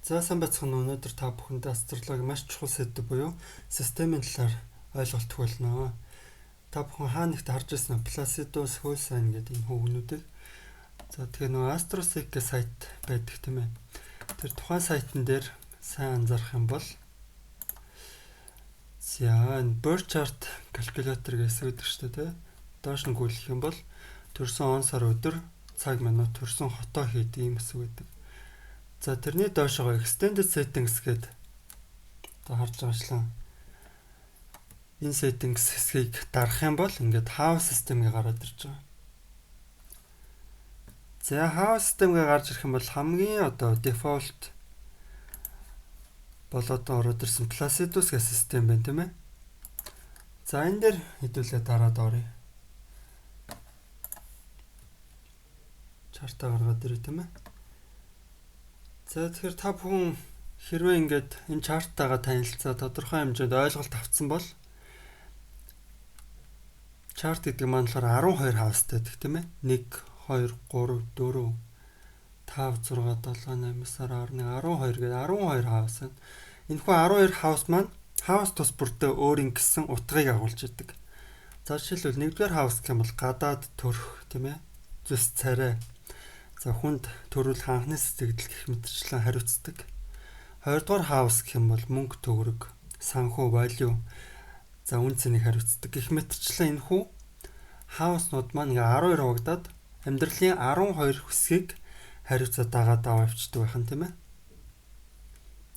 За сайн байцгаана уу. Өнөөдөр та бүхэндээ астрологи маш чухал сэдэв буюу системийн талаар ойлголт өгөх болно. Та бүхэн хаа нэгт харж байсан Placidus Whole Sign гэдэг энэ хүүгнүүдийг. За тэгэхээр нөгөө AstroSeek гэх сайт байдаг тийм ээ. Тэр тухайн сайтн дээр сайн анзаарах юм бол за энэ birth chart calculator гэсэн үг шүү дээ тийм. Доош нь гүйлэх юм бол төрсөн он сар өдөр цаг минут төрсөн хотоо хэд ийм хэсэг байдаг. За тэрний доошоо extended settings гээд одоо харж байгаачлан энэ settings хэсгийг дарах юм бол ингээд house system-гээ гараад ирж байгаа. За house system-гээ гарч ирэх юм бол хамгийн одоо default болоод ороод ирсэн Placidus гэх систем байна тийм ээ. За энэ дээр хэдүүлээ дараад оръё. Чартаа гаргаад ирээ тийм ээ. За тэгэхээр та бүхэн хэрвээ ингээд энэ чарттайгаа танилцаа тодорхой хэмжээнд ойлголт авцсан бол чарт гэдэг маань болохоор 12 хаустай гэдэг тийм ээ. 1 2 3 4 5 6 7 8 9 11 12 гэдэг 12 хаус байна. Энэхүү 12 хаус маань хаус тус бүрдээ өөр ингэсэн утгыг агуулж идэг. За жишээлбэл 1-р хаус гэх юм бол гадаад төрх тийм ээ. Зүс царай. За хүнд төрүүлэх анхны сэтгэл гэх мэтчлэн хариуцдаг. 2-р хаус гэх юм бол мөнгө төгрөг, санхүү, value за үн цэнийг хариуцдаг. Гэх мэтчлэн энэхүү хауснууд маань ингээ 12 хуваагдаад амьдралын 12 хэсгийг хариуцаад дагаад аваа явчихдаг байх нь тийм ээ.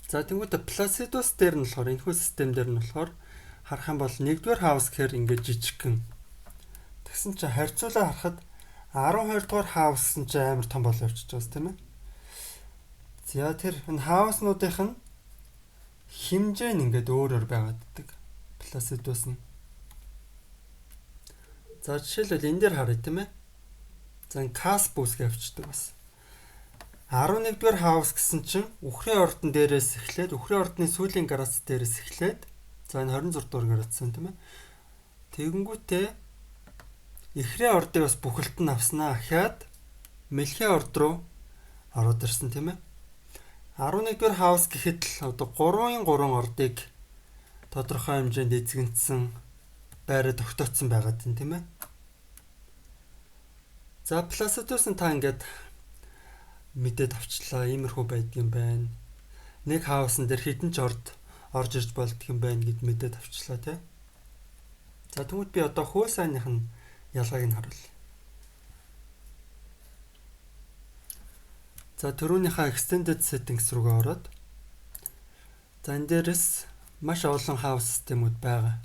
За тэнгуүтэ Placidus дээр нь болохоор энэхүү систем дээр нь болохоор харах юм бол 1-р хаус гэхээр ингээ жижигхэн. Тэгсэн чинь харьцуулаа харахад 12 дугаар хаус гэсэн чинь амар том болоо явчихж байгаа тийм ээ. За тэр энэ хауснуудынх нь хэмжээ нь ингээд өөр өөр байгаад байдаг. Placidus нь. За жишээлбэл энэ дээр харъя тийм ээ. За энэ cusp үүсгээ явчихдаг бас. 11 дугаар хаус гэсэн чинь үхрийн ордон дээрээс эхлээд үхрийн ордны сүүлийн грац дээрээс эхлээд за энэ 26 дугаар грац юм тийм ээ. Тэгэнгүүтээ эхрийн ордыг бас бүхэлд нь авснаа ахиад мэлхийн орд руу ороод ирсэн тийм ээ. 11 дугаар хаус гэхэд л одоо 3-ын 3 ордыг тодорхой хэмжээнд эзэгнэсэн байраа тогтооцсон байгаад байна тийм ээ. За Placidus нь та ингээд мэдээд авчлаа. Иймэрхүү байдгийн байна. Нэг хаусан дээр хэдэн ч орд орж ирж болдго юм байна гэд мэдээд авчлаа тий. За тэгвэл би одоо хөө сайных нь ялгааг нь харуул. За түрүүнийхээ extended settings руугаа ороод за энэ дээрээс маш олон house системүүд байгаа.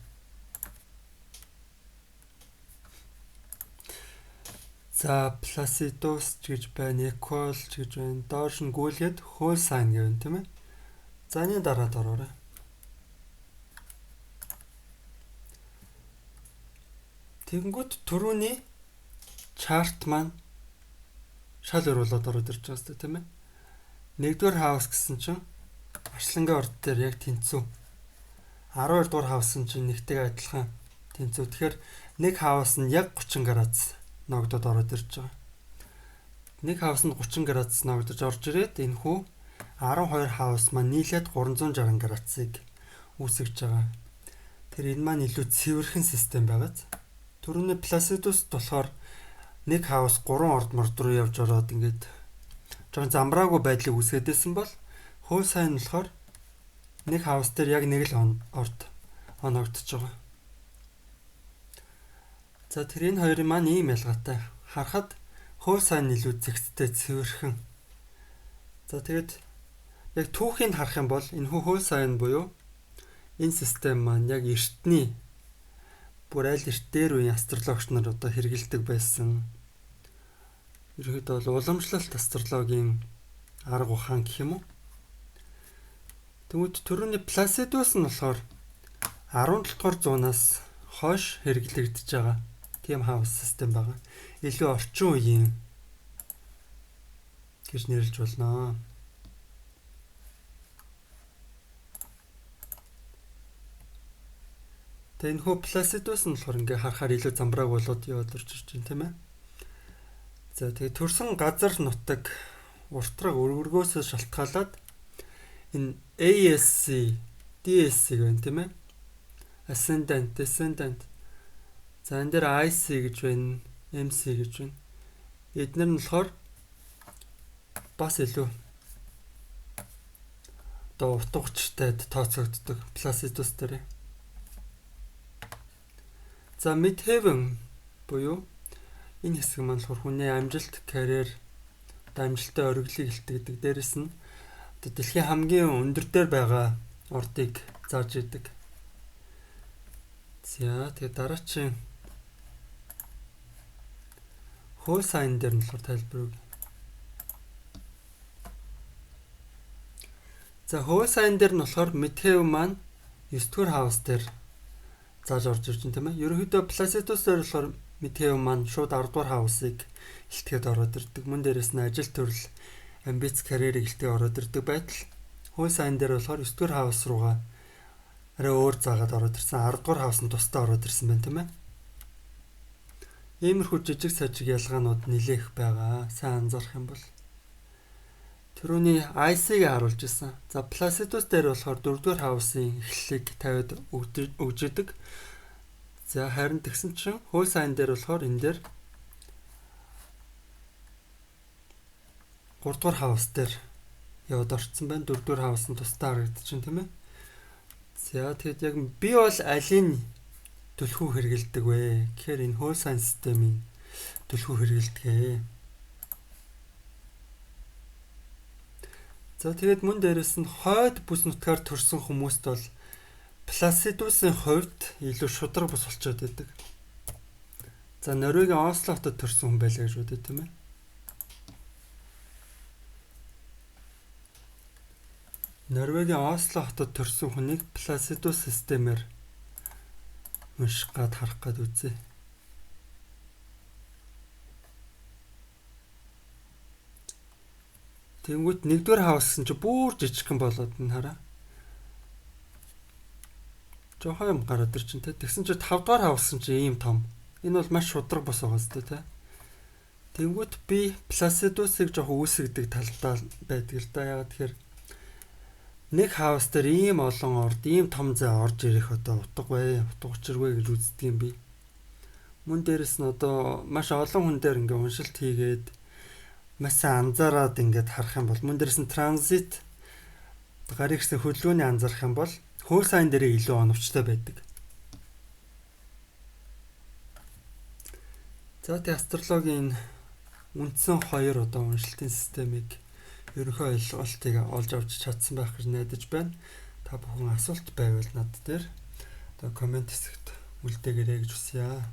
За Placidus ч гэж байна, Equal ч гэж байна. Доош нь гүйлгээд Whole Sign гэвэн тийм ээ. За энэ дараад ороорой. Тэгэнгүүт түрүүний чарт маань шал өөр болоод ороод ирж байгаа сте тийм ээ. 1-р хаус гэсэн чинь арслангийн орд дээр яг тэнцүү. 12 дугаар хаус чинь нэгтэйг адилхан тэнцүү. Тэгэхээр нэг хаус нь яг 30 градус ногдоод ороод ирж байгаа. Нэг хаус нь 30 градус ногдож орж ирээд энэхүү 12 хаус маань нийлээд 360 градусыг үүсгэж байгаа. Тэр энэ маань илүү цэвэрхэн систем байгааз. Түрүүний Placidus болохоор нэг хаус 3 орд морд руу явж ороод ингээд жоохон замбраагүй байдлыг үүсгээд байсан бол хөө сайн болохоор нэг хаус дээр яг нэг л орд оногдож байгаа. За тэр энэ хоёрын маань ийм ялгаатай. Харахад хөө сайн илүү зэгцтэй цэвэрхэн. За тэгээд яг түүхийг харах юм бол энэ хөө сайн буюу энэ систем маань яг эртний бүр аль эрт дээр үеийн астрологч нар одоо хэрэгэлдэг байсан. Ерөнхийдөө бол уламжлалт астрологийн арга ухаан гэх юм уу. Тэгмүүд түрүүний Placidus нь болохоор 17 дугаар зуунаас хойш хэрэглэгдэж байгаа тийм хаус систем байгаа. Илүү орчин үеийн гэж нэрлэж болно. Тэгээ энэ хөө Placidus нь болохоор ингээ харахаар илүү замбрааг болоод яваад орж ирж байна тийм ээ. За тэгээ төрсэн газар нутаг уртраг өргөргөөсөө шалтгаалаад Энэ ASC, DSC гэх юм тийм ээ. Ascendant, Descendant. За энэ дээр IC гэж байна, MC гэж байна. Эднэр нь болохоор бас илүү одоо утга учиртай тооцогддог Placidus дээр. За Midheaven буюу энэ хэсэг маань болохоор хүний амжилт, карьер, одоо амжилттай оргилыг илтгэдэг. Дээрэс нь одоо дэлхийн хамгийн өндөр дээр байгаа ордыг зааж идэг. За тэгээ дараагийн whole sign дээр нь болохоор тайлбар өгье. За whole sign дээр нь болохоор Midheaven маань 9 дугаар house дээр зааж орж ирж байна тийм ээ. Ерөнхийдөө Placidus дээр болохоор Midheaven маань шууд 10 дугаар house-ыг илтгээд ороод ирдэг. Мөн дээрэс нь ажил төрөл, амбиц, карьерийг илтгээ ороод ирдэг байтал whole sign дээр болохоор 9 дугаар house руугаа арай өөр заагаад ороод ирсэн. 10 дугаар house нь тусдаа ороод ирсэн байна тийм ээ. Иймэрхүү жижиг сажиг ялгаанууд нэлээх байгаа. Сайн анзаарах юм бол түрүүний IC-г харуулж ирсэн. За Placidus дээр болохоор 4 дугаар house-ын эхлэлийг тавиад өгж идэг. За харин тэгсэн чинь whole sign дээр болохоор энэ дээр 3 дугаар house дээр яваад орцсон байна. 4 дугаар house нь тусдаа харагдчихэв тийм ээ. За тэгэд яг би бол алийг түлхүү хэрэгэлдэг вэ? Гэхээр энэ whole sign системийн түлхүү хэрэгэлдэг. За тэгээд мөн дээрэс нь хойд бүс нутгаар төрсэн хүмүүст бол Placidus-ын хувьд илүү шударга бус болчиход байдаг. За Норвегийн Осло хотод төрсэн хүн байлаа гэж бодъё тийм ээ. Норвегийн Осло хотод төрсэн хүнийг Placidus системээр унших гад харах гад үзье. Тэнгүүт 1-р house гэсэн чи бүр жижигхэн болоод н хараа. Жохон юм гараад ир чинь те. Тэгсэн чи 5-р house гэсэн чи ийм том. Энэ бол маш шударга бос байгаа зү те. Тэнгүүт би Placidus-ыг жоохон үүсгдэг талдаа байдаг л да. Яагаад тэгэхээр нэг house дээр ийм олон орд, ийм том зай орж ирэх одоо утгагүй, утга учиргүй гэж үздэг юм би. Мөн дээрэс нь одоо маш олон хүн дээр ингээ уншилт хийгээд маш сайн анзаараад ингээд харах юм бол мөн дээрс нь транзит гарын гэсэн хөдөлгөөний анзаарах юм бол whole sign дээрээ илүү оновчтой байдаг. За тэгээ астрологийн үндсэн хоёр одоо уншилтын системийг ерөнхий ойлголтыг олж авч чадсан байх гэж найдаж байна. Та бүхэн асуулт байвал над дээр одоо коммент хэсэгт үлдээгээрэй гэж хүсье.